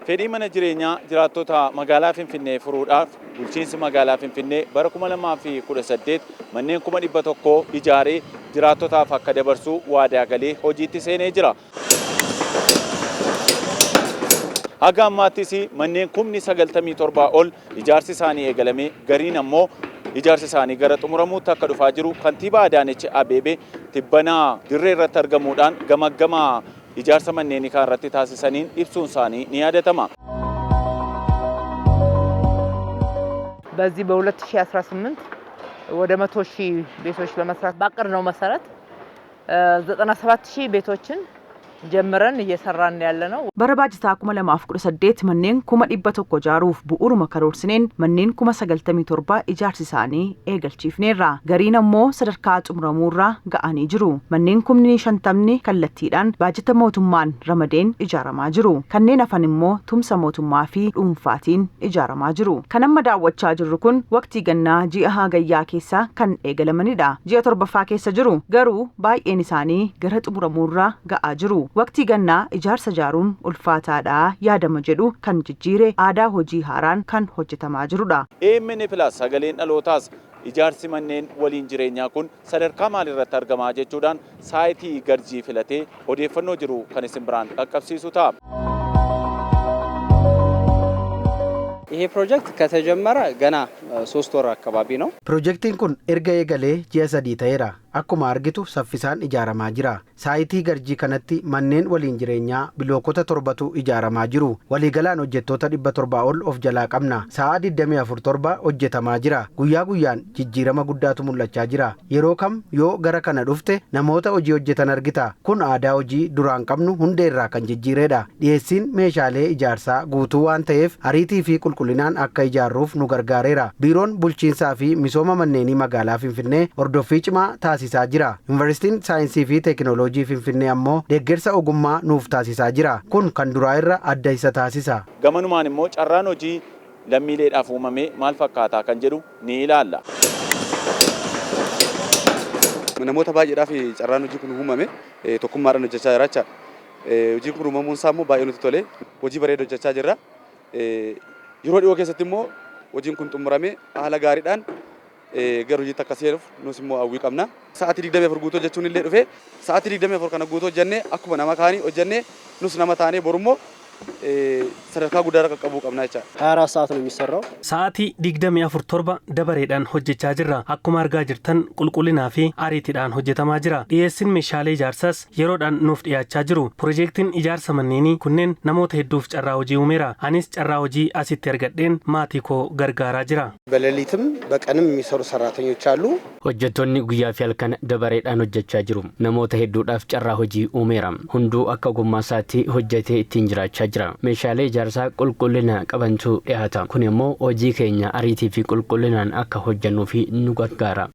Fedhii mana jireenyaa jiraattota magaalaa Finfinnee furuudhaaf bulchiinsi magaalaa Finfinnee bara 2018 manneen 100,000 ijaaree jiraattotaaf akka dabarsu waadaa galee hojiitti seenee jira. Haga ammaattis manneen 97,000 ol ijaarsi isaanii eegalamee, gariin ammoo ijaarsi isaanii gara xumuramuutti akka dhufaa jiru kantiibaa Adaanech Abeebee tibbanaa dirree irratti argamuudhaan gamaggama ijaarsa manneenii kan irratti taasisaniin ibsuun isaanii ni yaadatama. በዚህ በ2018 ወደ 100,000 ቤቶች ለመስራት ባቀድነው መሰረት 97,000 ቤቶችን ጀምረን እየሰራን ያለ ነው። Bara baajataa 2018 manneen 100,000 ijaaruuf bu'uuruma karoorsineen manneen 97,000 ijaarsi isaanii eegalchiifneerra. Gariin ammoo sadarkaa xumuramuurra ga'anii jiru. Manneen 50,000 kallattiidhaan baajata mootummaan ramadeen ijaaramaa jiru. Kanneen hafan immoo tumsa mootummaa fi dhuunfaatiin ijaaramaa jiru. Kan amma daawwachaa jirru kun waqtii gannaa ji'a Hagayyaa keessa kan eegalamanidha. Ji'a torbaffaa keessa jiru, garuu baay'een isaanii gara xumuramuurra ga'aa jiru. Waqtii gannaa ijaarsa ijaaruun ulfaataadha yaadama jedhu kan jijjiire aadaa hojii haaraan kan hojjetamaa jirudha. AMN Plus sagaleen dhalootaas ijaarsi manneen waliin jireenyaa kun sadarkaa maalirratti argamaa jechuudhaan saayitii Garjii filatee odeeffannoo jiru kan isin biraan qaqqabsiisu ta'a. ይሄ ፕሮጀክት ከተጀመረ ገና 3 ወር አካባቢ ነው። Pirojektiin kun erga eegalee ji'a 3 ta'eera. Akkuma argitu saffisaan ijaaramaa jira. Saayitii Garjii kanatti manneen waliin jireenyaa bilookota torbatu ijaaramaa jiru. Waliigalaan hojjettoota 700 ol of jalaa qabna. Sa'a 24 torba hojjetamaa jira. Guyyaa guyyaan jijjiirama guddaatu mul'achaa jira. Yeroo kam yoo gara kana dhufte namoota hojii hojjetan argita. Kun aadaa hojii duraan qabnu hundeerraa kan jijjiiredha. Dhiyeessiin meeshaalee ijaarsaa guutuu waan ta'eef ariitii fi qulqullinaan akka ijaarruuf nu gargaareera. Biiroon bulchiinsaa fi misooma manneenii magaalaa Finfinnee hordoffii cimaa taasisaa jira. Yuunivarsiitiin Saayinsii fi Teekinooloojii Finfinnee ammoo deeggarsa ogummaa nuuf taasisaa jira. Kun kan duraa irra adda isa taasisa. Gamanumaan immoo carraan hojii lammiileedhaaf uumame maal fakkaataa kan jedhu ni ilaalla. Namoota baay'eedhaaf carraan hojii kun uumame, tokkummaadhaan hojjechaa jira jechaadha. Hojiin kun uumamuun isaa immoo baay'ee nutti tole. Hojii bareeda hojjechaa jirra. Yeroo dhiyoo keessatti immoo hojiin kun xumuramee haala gaariidhaan gara hojiitti akka seenuuf nus immoo hawwii qabna. Sa'aatii 24 guutuu hojjechuun illee dhufee, sa'aatii 24 kana guutuu hojjennee, akkuma nama kaanii hojjennee, nus nama taanee borummoo sadarkaa guddaa qaqqabuu qabna jechaadha. 24 ሰዓት ነው የሚሰራው። Sa'aatii 24 7 dabareedhaan hojjechaa jirra. Akkuma argaa jirtan qulqullinaa fi ariitiidhaan hojjetamaa jira. Dhiyeessiin meeshaalee ijaarsaas yeroodhaan nuuf dhiyaachaa jiru. Piroojeektiin ijaarsa manneenii kunneen namoota hedduuf carraa hojii uumeera. Anis carraa hojii asitti argadheen maatii koo gargaaraa jira. በሌሊትም በቀንም የሚሰሩ ሰራተኞች አሉ። Hojjettoonni guyyaa fi halkan dabareedhaan hojjechaa jiru. Namoota hedduudhaaf carraa hojii uumeera. Hunduu akka ogummaa isaatti hojjetee ittiin jiraachaa jira. Meeshaalee ijaarsaa qulqullina qabantu dhiyaata. Kun immoo hojii keenya ariitii fi qulqullinaan akka hojjennuuf nu gargaara.